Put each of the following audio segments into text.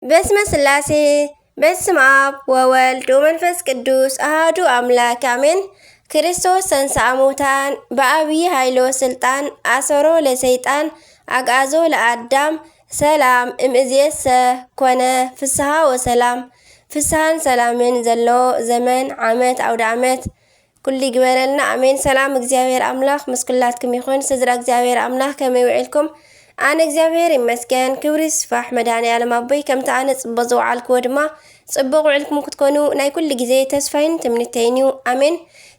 በስመ ስላሴ፣ በስመ ኣብ ወወልድ ወመንፈስ ቅዱስ ኣሃዱ ኣምላክ ኣሜን። ክርስቶስ ተንሥአ እሙታን፣ በአቢይ ኃይሎ ስልጣን፣ አሰሮ ለሰይጣን፣ አግአዞ ለአዳም፣ ሰላም እምእዜሰ ኮነ፣ ፍስሃ ወሰላም። ፍስሃን ሰላምን ዘሎ ዘመን፣ ዓመት፣ አውደ ዓመት፣ ኩሉ ይግበረልና፣ ኣሜን። ሰላም እግዚኣብሔር ኣምላኽ ምስ ኩላትኩም ይኹን። ስድራ እግዚኣብሔር ኣምላኽ ከመይ ውዒልኩም? ኣነ እግዚኣብሔር ይመስገን፣ ክብሪ ይስፋሕ መድኃኔ ዓለም ኣቦይ። ከምቲ ኣነ ጽቡቕ ዝወዓልክዎ ድማ ጽቡቕ ውዒልኩም ክትኮኑ ናይ ኩሉ ግዜ ተስፋይን ትምኒተይን እዩ፣ ኣሜን።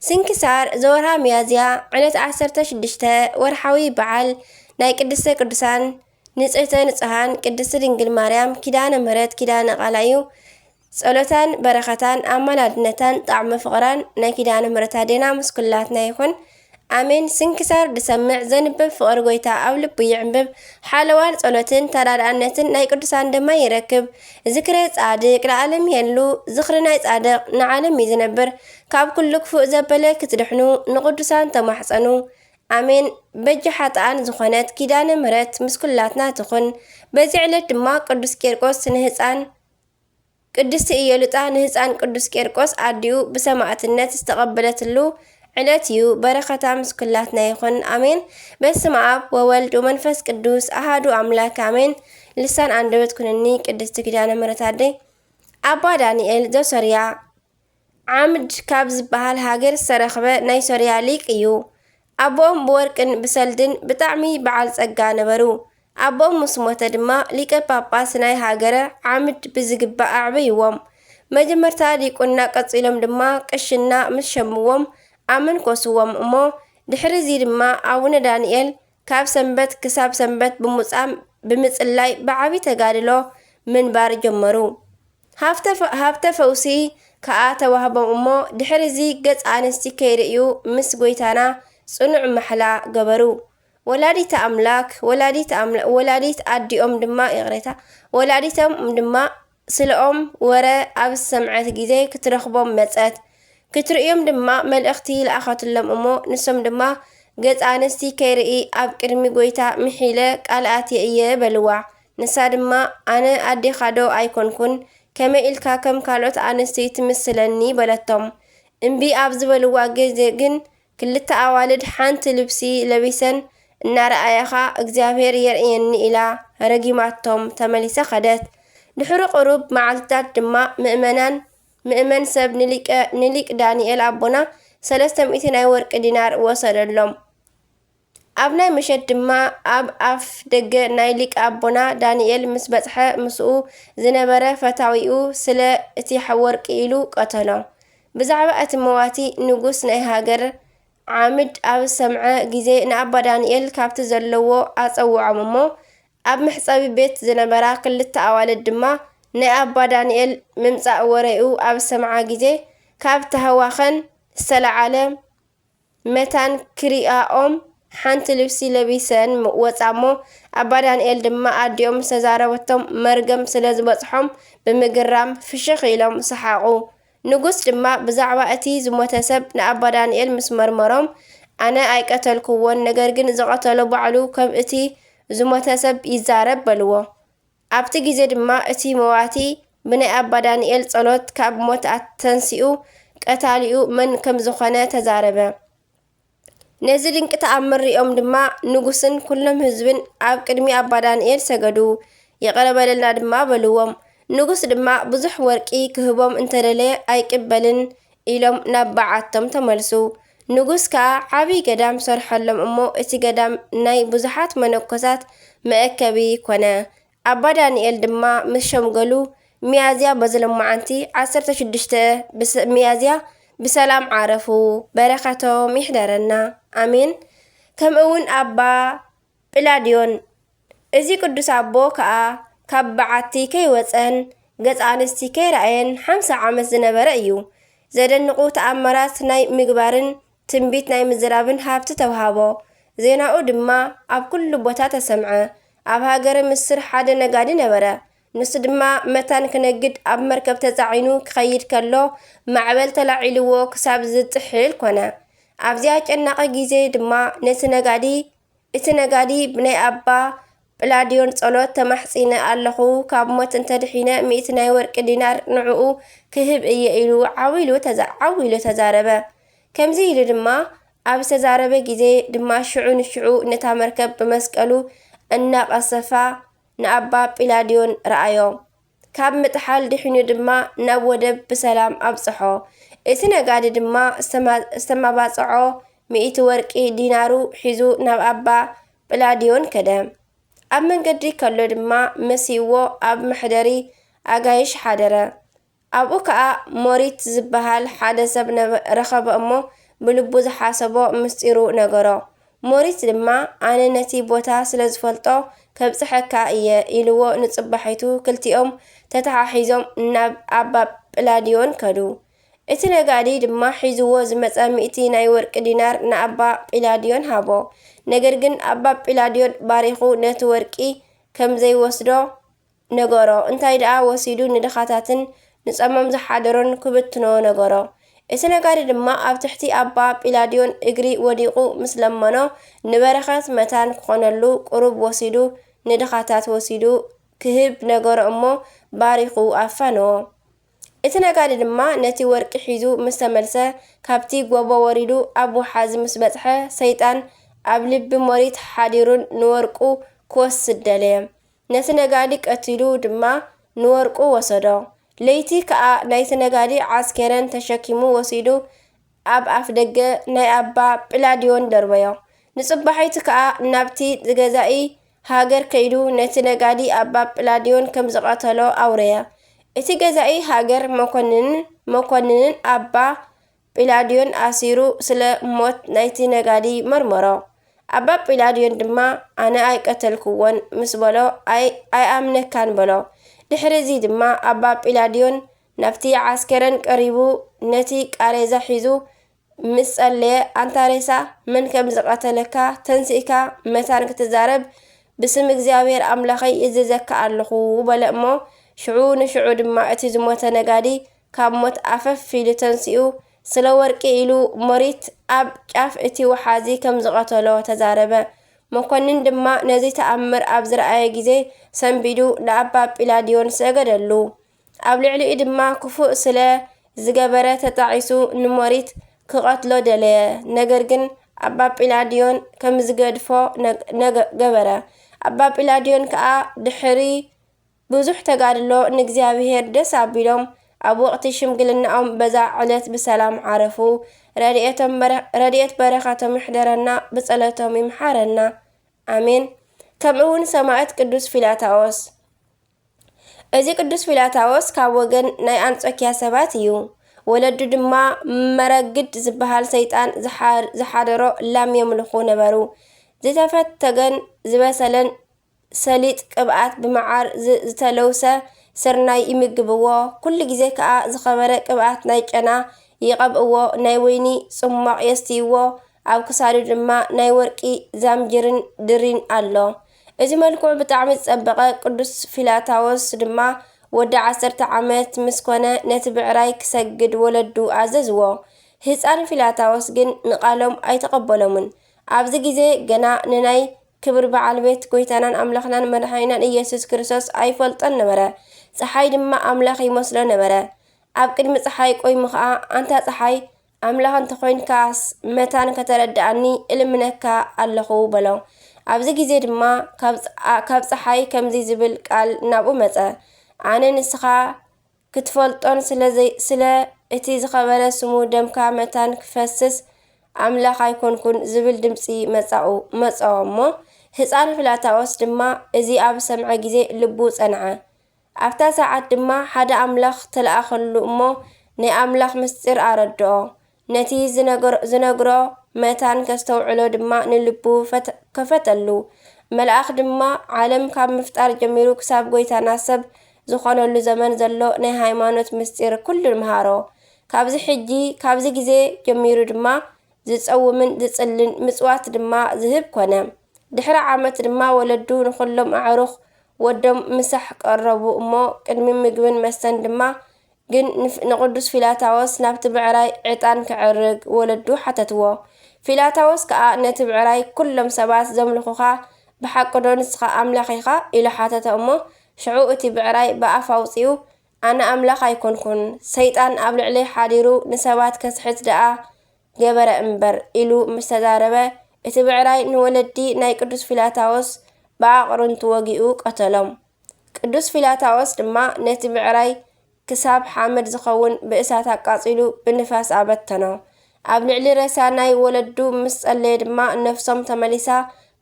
ስንክሳር ዘወርሃ ሚያዝያ ዕለት ዓሰርተ ሽዱሽተ ወርሓዊ በዓል ናይ ቅድስተ ቅዱሳን ንጽህተ ንጹሃን ቅድስቲ ድንግል ማርያም ኪዳነ ምሕረት ኪዳነ ቃላ እዩ። ጸሎታን በረኸታን ኣማላድነታን ጣዕመ ፍቕራን ናይ ኪዳነ ምሕረት ኣዴና ምስ ኩላትና ይኹን። ኣሜን። ስንክሳር ድሰምዕ ዘንብብ ፍቕሪ ጎይታ ኣብ ልቡ ይዕንብብ። ሓለዋን ጸሎትን ተራዳእነትን ናይ ቅዱሳን ደማ ይረክብ። ዝክረ ጻድቅ ንዓለም ይሄሉ፣ ዝኽሪ ናይ ጻድቅ ንዓለም እዩ ዝነብር። ካብ ኩሉ ክፉእ ዘበለ ክትድሕኑ ንቅዱሳን ተማሕጸኑ። ኣሜን። በጃ ሓጥኣን ዝኾነት ኪዳነ ምሕረት ምስ ኩላትና ትኹን። በዚ ዕለት ድማ ቅዱስ ቂርቆስ ንህፃን ቅድስቲ ኢየሉጣ ንህፃን ቅዱስ ቂርቆስ ኣዲኡ ብሰማዕትነት ዝተቐበለትሉ ዕለት እዩ። በረኸታ ምስ ኩላትና ይኹን። ኣሜን። በስመ ኣብ ወወልድ ወመንፈስ ቅዱስ ኣሃዱ ኣምላክ ኣሜን። ልሳን ኣንደበት ኩንኒ ቅድስቲ ኪዳነ ምሕረት ኣደይ። ኣባ ዳንኤል ዘሶርያ ዓምድ ካብ ዝበሃል ሃገር ዝተረኽበ ናይ ሶርያ ሊቅ እዩ። ኣቦኦም ብወርቅን ብሰልድን ብጣዕሚ በዓል ጸጋ ነበሩ። ኣቦኦም ምስ ሞተ ድማ ሊቀ ጳጳስ ናይ ሃገረ ዓምድ ብዝግባእ ኣዕበይዎም። መጀመርታ ዲቁና ቀጺሎም ድማ ቅሽና ምስ ሸምዎም ኣመንኮስዎም እሞ ድሕሪ እዚ ድማ ኣቡነ ዳንኤል ካብ ሰንበት ክሳብ ሰንበት ብሙጻም ብምጽላይ ብዓቢ ተጋድሎ ምንባር ጀመሩ። ሃብተ ፈ-፣ ሃብተ ፈውሲ ከኣ ተዋህቦም እሞ ድሕሪ እዚ ገጽ ኣንስቲ ከይርእዩ ምስ ጎይታና ጽኑዕ ማሕላ ገበሩ። ወላዲተ ኣምላክ፣ ወላዲት ኣምላ-፣ ወላዲት ኣዲኦም ድማ፣ ይቕሬታ፣ ወላዲቶም ድማ ስለኦም ወረ ኣብ ዝሰምዐት ግዜ ክትረኽቦም መጸት። ክትርእዮም ድማ መልእኽቲ ለኣኸትሎም እሞ ንሶም ድማ ገጽ ኣንስቲ ከይርኢ ኣብ ቅድሚ ጎይታ ምሒለ ቃል ኣትየ እየ በልዋ። ንሳ ድማ ኣነ ኣዴኻዶ ኣይኮንኩን፣ ከመይ ኢልካ ከም ካልኦት ኣንስቲ ትምስለኒ በለቶም። እምቢ ኣብ ዝበልዋ ግዜ ግን ክልተ ኣዋልድ ሓንቲ ልብሲ ለቢሰን እናረኣያኻ እግዚኣብሔር የርእየኒ ኢላ ረጊማቶም ተመሊሳ ኸደት። ድሕሪ ቁሩብ መዓልትታት ድማ ምእመናን ምእመን ሰብ ንሊቀ-፣ ንሊቅ ዳንኤል ኣቦና ሰለስተ ሚእቲ ናይ ወርቂ ዲናር ወሰደሎም። ኣብ ናይ ምሸት ድማ ኣብ ኣፍ ደገ ናይ ሊቅ ኣቦና ዳንኤል ምስ በጽሐ ምስኡ ዝነበረ ፈታዊኡ ስለ እቲ ወርቂ ኢሉ ቀተሎ። ብዛዕባ እቲ መዋቲ ንጉስ ናይ ሃገር ዓምድ ኣብ ዝሰምዐ ግዜ ንኣባ ዳንኤል ካብቲ ዘለዎ ኣጸውዖም እሞ ኣብ መሕጸቢ ቤት ዝነበራ ክልተ ኣዋልድ ድማ ናይ ኣባ ዳንኤል ምምጻእ ወሬኡ ኣብ ዝሰምዓ ግዜ ካብ ተህዋኸን ዝተለዓለ መታን ክሪኣኦም ሓንቲ ልብሲ ለቢሰን ወጻ እሞ ኣባ ዳንኤል ድማ ኣዲኦም ዝተዛረበቶም መርገም ስለ ዝበጽሖም ብምግራም ፍሽኽ ኢሎም ሰሓቑ። ንጉስ ድማ ብዛዕባ እቲ ዝሞተ ሰብ ንኣባ ዳንኤል ምስ መርመሮም ኣነ ኣይቀተልክዎን፣ ነገር ግን ዝቐተሎ ባዕሉ ከም እቲ ዝሞተ ሰብ ይዛረብ በልዎ። ኣብቲ ግዜ ድማ እቲ መዋቲ ብናይ ኣባ ዳንኤል ጸሎት ካብ ሞት ተንሲኡ፣ ቀታሊኡ መን ከም ዝኾነ ተዛረበ። ነዚ ድንቂ ተኣምር ሪኦም ድማ ንጉስን ኩሎም ህዝብን ኣብ ቅድሚ ኣባ ዳንኤል ሰገዱ። ይቕረ በለልና ድማ በልዎም። ንጉስ ድማ ብዙሕ ወርቂ ክህቦም እንተደለየ ኣይቅበልን ኢሎም ናብ በዓቶም ተመልሱ። ንጉስ ከኣ ዓብዪ ገዳም ሰርሐሎም እሞ እቲ ገዳም ናይ ብዙሓት መነኮሳት መእከቢ ኮነ። ኣባ ዳንኤል ድማ ምስ ሸምገሉ፣ ሚያዝያ በዚ ሎማዓንቲ ዓሰርተ ሽዱሽተ ብስ-፣ ሚያዝያ ብሰላም ዓረፉ። በረኸቶም ይሕደረና። ኣሜን። ከምኡ እውን ኣባ ጵላድዮን፣ እዚ ቅዱስ ኣቦ ከኣ ካብ በዓቲ ከይወጸን ገጽ ኣንስቲ ከይረኣየን ሓምሳ ዓመት ዝነበረ እዩ። ዘደንቑ ተኣምራት ናይ ምግባርን ትንቢት ናይ ምዝራብን ሃብቲ ተውሃቦ። ዜናኡ ድማ ኣብ ኩሉ ቦታ ተሰምዐ። ኣብ ሃገረ ምስር ሓደ ነጋዲ ነበረ። ንሱ ድማ መታን ክነግድ ኣብ መርከብ ተጻዒኑ ክኸይድ ከሎ፣ ማዕበል ተላዒልዎ ክሳብ ዝጥሕል ኮነ። ኣብዚኣ ጨናቒ ግዜ ድማ ነቲ ነጋዲ፣ እቲ ነጋዲ ብናይ ኣባ ጵላድዮን ጸሎት ተማሕጺነ ኣለኹ፣ ካብ ሞት እንተድሒነ፣ ሚእቲ ናይ ወርቂ ዲናር ንዕኡ ክህብ እየ ኢሉ ዓው ኢሉ ተዛ-፣ ዓው ኢሉ ተዛረበ። ከምዚ ኢሉ ድማ ኣብ ዝተዛረበ ግዜ ድማ፣ ሽዑ ንሽዑ ነታ መርከብ ብመስቀሉ እናቐሰፋ ንኣባ ጲላድዮን ረኣዮ። ካብ ምጥሓል ድሒኑ ድማ ናብ ወደብ ብሰላም ኣብጽሖ። እቲ ነጋዲ ድማ ዝተማ-፣ ዝተማባጽዖ ሚእቲ ወርቂ ዲናሩ ሒዙ ናብ ኣባ ጲላድዮን ከደ። ኣብ መንገዲ ከሎ ድማ መሲዎ ኣብ መሕደሪ ኣጋይሽ ሓደረ። ኣብኡ ከኣ ሞሪት ዝበሃል ሓደ ሰብ ነበ-፣ ረኸበ እሞ ብልቡ ዝሓሰቦ ምስጢሩ ነገሮ። ሞሪት ድማ፣ "ኣነ ነቲ ቦታ ስለ ዝፈልጦ ከብጽሐካ እየ" ኢልዎ ንጽባሒቱ። ክልቲኦም ተተሓሒዞም ናብ ኣባ ጲላድዮን ከዱ። እቲ ነጋዲ ድማ ሒዝዎ ዝመጸ ሚእቲ ናይ ወርቂ ዲናር ንኣባ ጲላድዮን ሃቦ። ነገር ግን ኣባ ጲላድዮን ባሪኹ ነቲ ወርቂ ከም ዘይወስዶ ነገሮ። እንታይ ደኣ ወሲዱ ንድኻታትን ንጸሞም ዝሓደሮን ክብትኖ ነገሮ። እቲ ነጋዲ ድማ ኣብ ትሕቲ ኣባ ጲላድዮን እግሪ ወዲቑ ምስ ለመኖ፣ ንበረኸት መታን ክኾነሉ ቁሩብ ወሲዱ ንድኻታት ወሲዱ ክህብ ነገሮ እሞ ባሪኹ ኣፋነዎ። እቲ ነጋዲ ድማ ነቲ ወርቂ ሒዙ ምስ ተመልሰ፣ ካብቲ ጎቦ ወሪዱ ኣብ ወሓዚ ምስ በጽሐ፣ ሰይጣን ኣብ ልቢ ሞሪት ሓዲሩን ንወርቁ ክወስድ ደለየ። ነቲ ነጋዲ ቀቲሉ ድማ ንወርቁ ወሰዶ። ለይቲ ከኣ ናይቲ ነጋዲ ዓስከረን ተሸኪሙ ወሲዱ ኣብ ኣፍደገ ናይ ኣባ ጲላድዮን ደርበዮ። ንጽባሒቱ ከኣ ናብቲ ገዛኢ ሃገር ከይዱ ነቲ ነጋዲ ኣባ ጲላድዮን ከም ዝቐተሎ ኣውረየ። እቲ ገዛኢ ሃገር መኮንንን፣ መኮንንን ኣባ ጲላድዮን ኣሲሩ ስለ ሞት ናይቲ ነጋዲ መርመሮ። ኣባ ጲላድዮን ድማ፣ "ኣነ ኣይቀተልክዎን" ምስ በሎ፣ "ኣይ-፣ ኣይኣምነካን" በሎ። ድሕሪ እዚ ድማ ኣባ ጲላድዮን ናብቲ ዓስከረን ቀሪቡ ነቲ ቃሬዛ ሒዙ ምስ ጸለየ፣ "ኣንታ ሬሳ፣ መን ከም ዝቐተለካ ተንሲእካ መታን ክትዛረብ ብስም እግዚኣብሔር ኣምላኸይ እዝዘካ ኣለኹ" በለ እሞ፣ ሽዑ ንሽዑ ድማ እቲ ዝሞተ ነጋዲ ካብ ሞት ኣፈፍ ኢሉ ተንሲኡ፣ ስለ ወርቂ ኢሉ ሞሪት ኣብ ጫፍ እቲ ወሓዚ ከም ዝቐተሎ ተዛረበ። መኮንን ድማ ነዚ ተኣምር ኣብ ዝረኣየ ግዜ ሰንቢዱ ንኣባ ጲላድዮን ሰገደሉ። ኣብ ልዕሊኡ ድማ ክፉእ ስለ ዝገበረ ተጣዒሱ ንሞሪት ክቐትሎ ደለየ። ነገር ግን ኣባ ጲላድዮን ከም ዝገድፎ ነግ-፣ ነገ-፣ ገበረ። ኣባ ጲላድዮን ከኣ ድሕሪ ብዙሕ ተጋድሎ ንእግዚኣብሔር ደስ ኣቢሎም ኣብ ወቕቲ ሽምግልናኦም በዛ ዕለት ብሰላም ዓረፉ። ረድኤቶም በረ-፣ ረድኤት በረኸቶም ይሕደረና፣ ብጸሎቶም ይምሓረና። ኣሜን። ከምኡ እውን ሰማዕት ቅዱስ ፊላታዎስ። እዚ ቅዱስ ፊላታዎስ ካብ ወገን ናይ ኣንጾኪያ ሰባት እዩ። ወለዱ ድማ መረግድ ዝበሃል ሰይጣን ዝሓ-፣ ዝሓደሮ ላም የምልኹ ነበሩ። ዝተፈተገን ዝበሰለን ሰሊጥ ቅብኣት ብመዓር ዝ-፣ ዝተለውሰ ስርናይ ይምግብዎ። ኩሉ ግዜ ከኣ ዝኸበረ ቅብኣት ናይ ጨና ይቐብእዎ፣ ናይ ወይኒ ጽሟቕ የስትይዎ፣ ኣብ ክሳዱ ድማ ናይ ወርቂ ዛምጅርን ድሪን ኣሎ። እዚ መልክዑ ብጣዕሚ ዝጸበቐ ቅዱስ ፊላታዎስ ድማ ወዲ ዓሰርተ ዓመት ምስ ኮነ ነቲ ብዕራይ ክሰግድ ወለዱ ኣዘዝዎ። ህጻን ፊላታዎስ ግን ንቓሎም ኣይተቐበሎምን። ኣብዚ ግዜ ገና ንናይ ክብሪ በዓል ቤት ጎይታናን ኣምላኽናን መድሓኒናን ኢየሱስ ክርስቶስ ኣይፈልጦን ነበረ። ጸሓይ ድማ ኣምላኽ ይመስሎ ነበረ። ኣብ ቅድሚ ጸሓይ ቆይሙ ኸኣ፣ "ኣንታ ጸሓይ፣ ኣምላኽ እንተኾይንካስ መታን ከተረድኣኒ እልምነካ ኣለኹ" በሎ። ኣብዚ ግዜ ድማ ካብ ጸ-፣ ኣ-፣ ካብ ጸሓይ ከምዚ ዝብል ቃል ናብኡ መጸ፣ "ኣነ ንስኻ ክትፈልጦን ስለ ዘይ-፣ ስለ እቲ ዝኸበረ ስሙ ደምካ መታን ክፈስስ ኣምላኽ ኣይኮንኩን" ዝብል ድምጺ መጻኡ-፣ መጸኦ እሞ፣ ህጻን ፊላታዎስ ድማ እዚ ኣብ ሰምዐ ግዜ ልቡ ጸንዐ። ኣብታ ሰዓት ድማ ሓደ ኣምላኽ ተለኣኸሉ እሞ ናይ ኣምላኽ ምስጢር ኣረድኦ። ነቲ ዝነገር-፣ ዝነግሮ መታን ከስተውዕሎ ድማ ንልቡ ፈት-፣ ከፈተሉ። መልኣኽ ድማ፣ ዓለም ካብ ምፍጣር ጀሚሩ ክሳብ ጎይታና ሰብ ዝኾነሉ ዘመን ዘሎ ናይ ሃይማኖት ምስጢር ኩሉ ምሃሮ። ካብዚ ሕጂ፣ ካብዚ ግዜ ጀሚሩ ድማ ዝጸውምን ዝጽልን ምጽዋት ድማ ዝህብ ኮነ። ድሕሪ ዓመት ድማ ወለዱ ንኹሎም ኣዕሩኽ ወዶም ምሳሕ ቀረቡ እሞ፣ ቅድሚ ምግብን መስተን ድማ ግን ንፍ-፣ ንቅዱስ ፊላታዎስ ናብቲ ብዕራይ ዕጣን ከዕርግ ወለዱ ሓተትዎ። ፊላታዎስ ከኣ ነቲ ብዕራይ፣ "ኩሎም ሰባት ዘምልኹኻ ብሓቂ ዶ ንስኻ ኣምላኽ ኢኻ? ኢሉ ሓተተ። እሞ ሽዑ እቲ ብዕራይ ብኣፍ ኣውጺኡ፣ ኣነ ኣምላኽ ኣይኮንኩን፣ ሰይጣን ኣብ ልዕለይ ሓዲሩ ንሰባት ከስሕት ደኣ ገበረ እምበር ኢሉ ምስ ተዛረበ፣ እቲ ብዕራይ ንወለዲ ናይ ቅዱስ ፊላታዎስ ብኣቕርንቱ ወጊኡ ቀተሎም። ቅዱስ ፊላታዎስ ድማ ነቲ ብዕራይ ክሳብ ሓመድ ዝኸውን ብእሳት ኣቃጺሉ ብንፋስ ኣበተኖ። ኣብ ልዕሊ ሬሳ ናይ ወለዱ ምስ ጸለየ ድማ ነፍሶም ተመሊሳ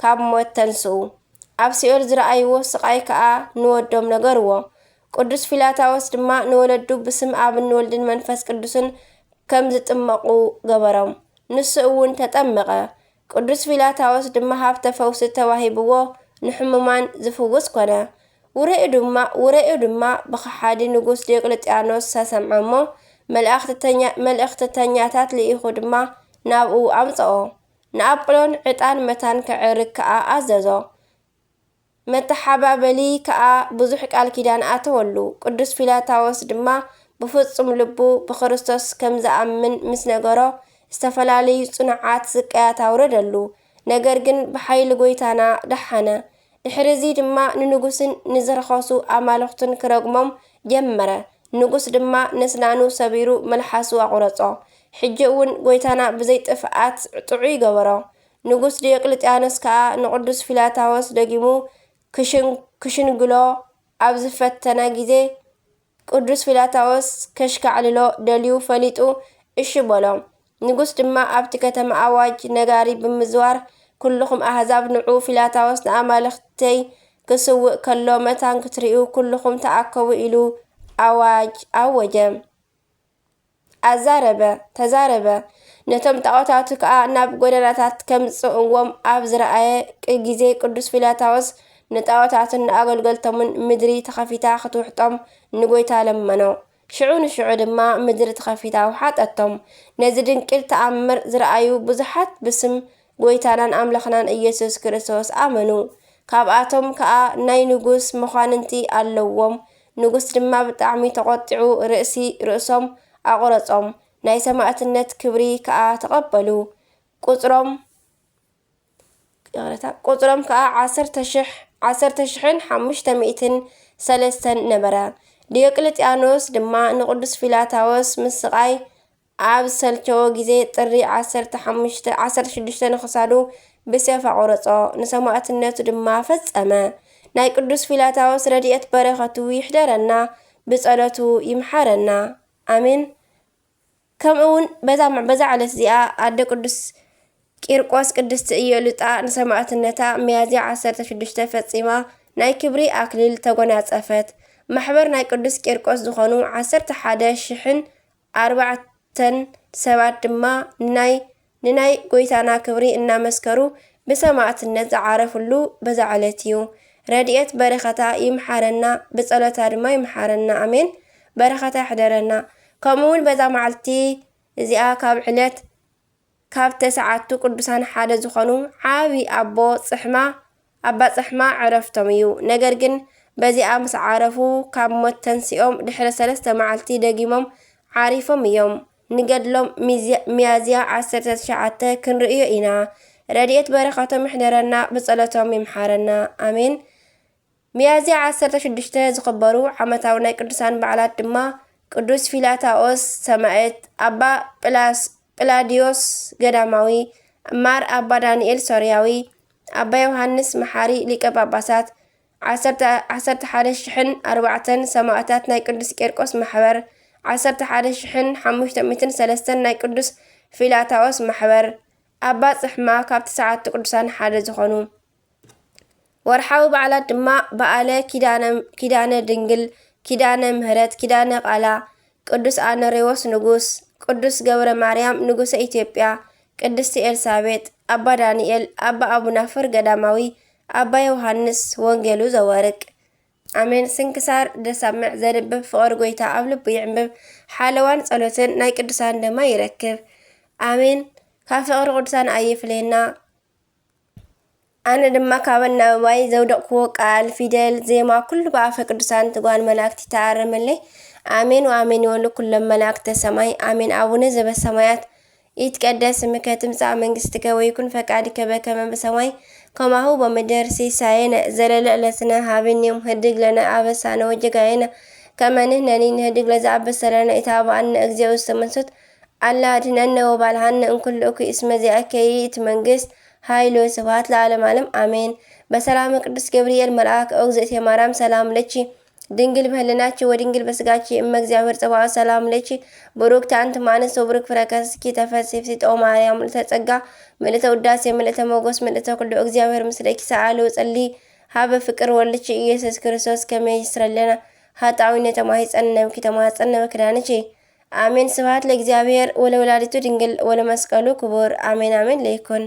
ካብ ሞት ተንስኡ። ኣብ ሲኦል ዝረኣይዎ ስቓይ ከኣ ንወዶም ነገርዎ። ቅዱስ ፊላታዎስ ድማ ንወለዱ ብስም ኣብን ወልድን መንፈስ ቅዱስን ከም ዝጥመቑ ገበሮም። ንሱ እውን ተጠመቐ። ቅዱስ ፊላታዎስ ድማ ሃብተ ፈውሲ ተዋሂብዎ ንሕሙማን ዝፍውስ ኮነ። ውሬኡ ድማ ውሬኡ ድማ ብኸሓዲ ንጉስ ዲዮቅልጥያኖስ ተሰምዐ እሞ፣ መልእኽተኛ-፣ መልእኽተኛታት ልኢኹ ድማ ናብኡ ኣምጽኦ። ንኣጵሎን ዕጣን መታን ከዕርግ ከኣ ኣዘዞ። መተሓባበሊ ከኣ ብዙሕ ቃል ኪዳን ኣተወሉ። ቅዱስ ፊላታዎስ ድማ ብፍጹም ልቡ ብክርስቶስ ከም ዝኣምን ምስ ነገሮ፣ ዝተፈላለዩ ጽኑዓት ስቃያት ኣውረደሉ። ነገር ግን ብሓይሊ ጐይታና ደሓነ። ድሕሪ እዚ ድማ ንንጉስን ንዝረኸሱ ኣማልኽቱን ክረግሞም ጀመረ። ንጉስ ድማ ነስናኑ ሰቢሩ መልሓሱ ኣቑረጾ። ሕጂ እውን ጐይታና ብዘይ ጥፍኣት ጥዑይ ገበሮ። ንጉስ ዲዮቅልጥያኖስ ከኣ ንቅዱስ ፊላታዎስ ደጊሙ ክሽን-፣ ክሽንግሎ ኣብ ዝፈተነ ግዜ፣ ቅዱስ ፊላታዎስ ከሽካዕልሎ ደልዩ ፈሊጡ እሺ በሎ። ንጉስ ድማ ኣብቲ ከተማ ኣዋጅ ነጋሪ ብምዝዋር፣ "ኩልኹም ኣህዛብ ንዑ፣ ፊላታዎስ ንኣማልኽተይ ክስውእ ከሎ መታን ክትርእዩ ኩልኹም ተኣከቡ" ኢሉ ኣዋጅ ኣወጀ። ኣዛረበ፣ ተዛረበ። ነቶም ጣዖታቱ ከኣ ናብ ጎደናታት ከምጽእዎም ኣብ ዝረኣየ ቅ-፣ ግዜ ቅዱስ ፊላታዎስ ንጣዖታቱን ንኣገልገልቶምን ምድሪ ተኸፊታ ክትውሕጦም ንጎይታ ለመኖ። ሽዑ ንሽዑ ድማ ምድሪ ተኸፊታ ውሓጠቶም። ነዚ ድንቂ ተኣምር ዝረኣዩ ብዙሓት ብስም ጎይታናን ኣምላኽናን ኢየሱስ ክርስቶስ ኣመኑ። ካብኣቶም ከኣ ናይ ንጉስ መኳንንቲ ኣለዎም። ንጉስ ድማ ብጣዕሚ ተቖጢዑ ርእሲ ርእሶም ኣቑረጾም። ናይ ሰማእትነት ክብሪ ከኣ ተቐበሉ። ቁጽሮም፣ ይቕረታ፣ ቁጽሮም ከኣ ዓሰርተ ሽሕ፣ ዓሰርተ ሽሕን ሓሙሽተ ሚእትን ሰለስተን ነበረ። ዲዮቅልጥያኖስ ድማ ንቅዱስ ፊላታዎስ ምስቓይ ኣብ ዝሰልቸዎ ግዜ ጥሪ ዓሰርተ ሓሙሽተ፣ ዓሰርተ ሽዱሽተ ንኽሳዱ ብሴፍ ኣቑረጾ፣ ንሰማእትነቱ ድማ ፈጸመ። ናይ ቅዱስ ፊላታዎስ ረድኤት በረኸቱ ይሕደረና፣ ብጸሎቱ ይምሓረና። ኣሜን። ከምኡ እውን በዛ፣ በዛ ዕለት እዚኣ ኣደ ቅዱስ ቂርቆስ ቅድስቲ ኢዮልጣ ንሰማእትነታ ሚያዝያ ዓሰርተ ሽዱሽተ ፈጺማ ናይ ክብሪ ኣክሊል ተጎናጸፈት። ማሕበር ናይ ቅዱስ ቂርቆስ ዝኾኑ ዓሰርተ ሓደ ሽሕን ኣርባዕተን ሰባት ድማ ንናይ፣ ንናይ ጎይታና ክብሪ እናመስከሩ ብሰማእትነት ዝዓረፍሉ በዛ ዕለት እዩ። ረድኤት በረኸታ ይምሓረና፣ ብጸሎታ ድማ ይምሓረና። ኣሜን። በረኸታ ይሕደረና። ከምኡ እውን በዛ መዓልቲ እዚኣ ካብ ዕለት፣ ካብ ተስዓቱ ቅዱሳን ሓደ ዝኾኑ ዓቢ ኣቦ ጽሕማ፣ ኣባ ጽሕማ ዕረፍቶም እዩ። ነገር ግን በዚኣ ምስ ዓረፉ፣ ካብ ሞት ተንሲኦም ድሕሪ ሰለስተ መዓልቲ ደጊሞም ዓሪፎም እዮም። ንገድሎም ሚዝያ-፣ ሚያዝያ ዓሰርተ ትሽዓተ ክንርእዮ ኢና። ረድኤት በረኸቶም ይሕደረና፣ ብጸሎቶም ይምሓረና። ኣሜን። ሚያዝያ ዓሰርተ ሽዱሽተ ዝኽበሩ ዓመታዊ ናይ ቅዱሳን በዓላት ድማ ቅዱስ ፊላታኦስ ሰማዕት፣ ኣባ ጵላስ-፣ ጵላዲዮስ ገዳማዊ፣ ማር ኣባ ዳንኤል ሶርያዊ፣ ኣባ ዮሃንስ መሓሪ ሊቀ ጳጳሳት፣ ዓሰርተ፣ ዓሰርተ ሓደ ሽሕን ኣርባዕተን ሰማእታት ናይ ቅዱስ ቄርቆስ ማሕበር፣ ዓሰርተ ሓደ ሽሕን ሓሙሽተ ሚእትን ሰለስተን ናይ ቅዱስ ፊላታኦስ ማሕበር፣ ኣባ ጽሕማ ካብ ተስዓቱ ቅዱሳን ሓደ ዝኾኑ። ወርሓዊ በዓላት ድማ በዓለ ኪዳነ፣ ኪዳነ ድንግል፣ ኪዳነ ምህረት፣ ኪዳነ ቃላ፣ ቅዱስ ኣኖሬዎስ ንጉስ፣ ቅዱስ ገብረ ማርያም ንጉሰ ኢትዮጵያ፣ ቅድስቲ ኤልሳቤጥ፣ ኣባ ዳንኤል፣ ኣባ ኣቡናፍር ገዳማዊ፣ ኣባ ዮሃንስ ወንጌሉ ዘወርቅ። ኣሜን። ስንክሳር ዘሰምዕ ዘንብብ ፍቕሪ ጎይታ ኣብ ልቡ ይዕንብብ፣ ሓለዋን ጸሎትን ናይ ቅዱሳን ደማ ይረክብ። ኣሜን። ካብ ፍቕሪ ቅዱሳን ኣይፍለየና። ኣነ ድማ ካብ ኣናብባይ ዘውደቕክዎ ቃል፣ ፊደል፣ ዜማ፣ ኩሉ ብኣፈ ቅዱሳን ትጓል መላእክት ይተኣረመለይ። ኣሜን ወኣሜን ይበሉ ኩሎም መላእክተ ሰማይ። ኣሜን። ኣቡነ ዘበሰማያት ይትቀደስ ስምከ ትምጻእ መንግስትከ ወይኩን ፈቃድከ በከመ በሰማይ ከማሁ በምድር ሲሳየነ ዘለለ ዕለትነ ሃበነ ዮም፣ ህድግ ለነ አበሳነ ወጌጋየነ ከመ ንሕነኒ ንህድግ ለዘአበሰ ለነ፣ ኢታብአነ እግዚኦ ውስተ መንሱት፣ አላ አድህነነ ወባልሃነ እምኩሉ እኩይ፣ እስመ ዚአከ ይእቲ መንግስት፣ ኃይል ወስብሐት ለዓለመ ዓለም፣ አሜን። በሰላመ ቅዱስ ገብርኤል መልአክ፣ ኦ እግዝእቴ ማርያም፣ ሰላም ለኪ፣ ድንግል በህልናኪ ወድንግል በስጋኪ፣ እመ እግዚአብሔር ጸባኦት፣ ሰላም ለኪ፣ ብሩክቲ አንቲ እም አንስት ወብሩክ ፍረ ከርስኪ፣ ተፈሲ ፍስሕት ኦ ማርያም፣ ምልዕተ ጸጋ፣ ምልዕተ ውዳሴ፣ ምልዕተ ሞገስ፣ ምልዕተ ኩሉ፣ እግዚአብሔር ምስለኪ፣ ሰአሊ ወጸሊ ሀበ ፍቅር ወልድኪ ኢየሱስ ክርስቶስ ከመ ይስረለነ ኃጣውኢነ ተማሂፀነ ነብኪ ተማፀነ በክዳንኪ። አሜን። ስብሐት ለእግዚአብሔር ወለወላዲቱ ድንግል ወለመስቀሉ ክቡር። አሜን አሜን ለይኩን።